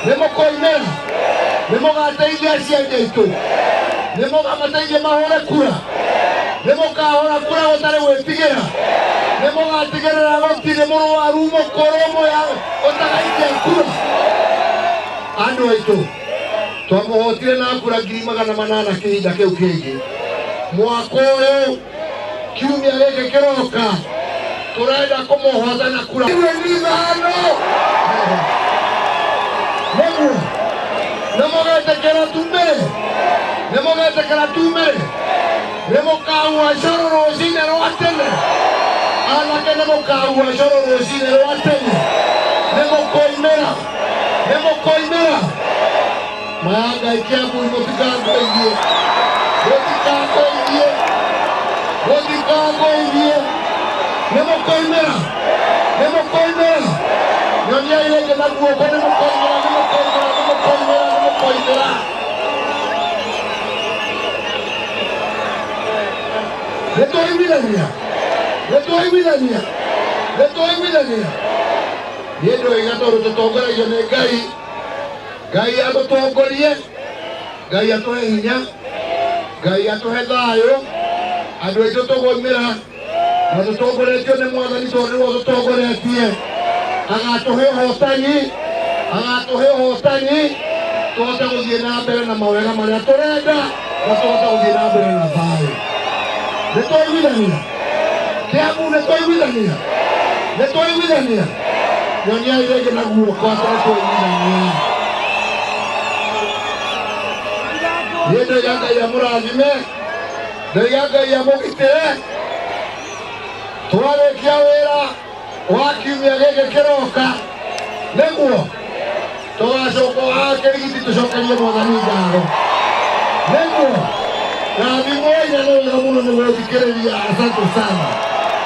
Nĩ mũkoimĩra? Nĩ mũgateithia aciari aitũ? Nĩ mũkamateithia mahũre kura? Nĩ mũkahũra kura gũtarĩ gwĩtigĩra? Nĩ mũgatigĩrĩra gũtirĩ mũrwaru mũkũrũ mũya ũtagaikia kura? Andũ aitũ, twamũhotire na kura 800,000 kĩhinda kĩu kĩngĩ. Mwaka ũyũ kiumia gĩkĩ kĩroka tũrenda kũmũhota na kura 5,000,000. Nĩguo nĩ mũgetĩkĩra tumĩre, nĩ mũgetĩkĩra tumĩre, nĩ mũkahua cũrũ rũcinĩ rwa tene. Anake, nĩ mũkahua cũrũ rũcinĩ rwa tene. Nĩ mũkoimĩra, nĩ mũkoimĩra. Maya Ngai Kĩambu, mũtikangoithie, mũtikangoithie, mũtikangoithie. Nĩ mũkoimĩra, nĩ mũkoimĩra. Nyoniai rĩngĩ na guoko. Nĩ mũkoimĩra, nĩ mũkoimĩra, nĩ mũkoimĩra, nĩ mũkoimĩra. Nĩ twaiguithania, nĩ twaiguithania, nĩ twaiguithania. Niĩ ndoiga tondũ tũtongoragio nĩ Ngai, Ngai atũtongorie, Ngai atũhe hinya, Ngai atũhe thayũ. Andũ aitũ, tũgoimĩra na tũtongoretio nĩ Mwathani, tondũ nĩwe ũtũtongoretie. Agatũhe ũhotani, agatũhe ũhotani, tũhote gũthiĩ na mbere na mawega marĩa tũrenda, na tũhote gũthiĩ na mbere na thayũ. Nĩ twaiguithania, Kĩambu? Nĩ twaiguithania, nĩ twaiguithania. Nyoniai rĩngĩ na guoko atĩ nĩ twaiguithania. Niĩ ndoiga Ngai amũrathime, ndoiga Ngai amũgitĩre. Twarĩkia wĩra wa kiumia gĩkĩ kĩroka, nĩguo tũgacoka haha Kĩrigiti tũcokerie Mwathani ngatho. Nĩguo rathimwoi, na nĩ wega mũno nĩ gũthikĩrĩria. Asante sana.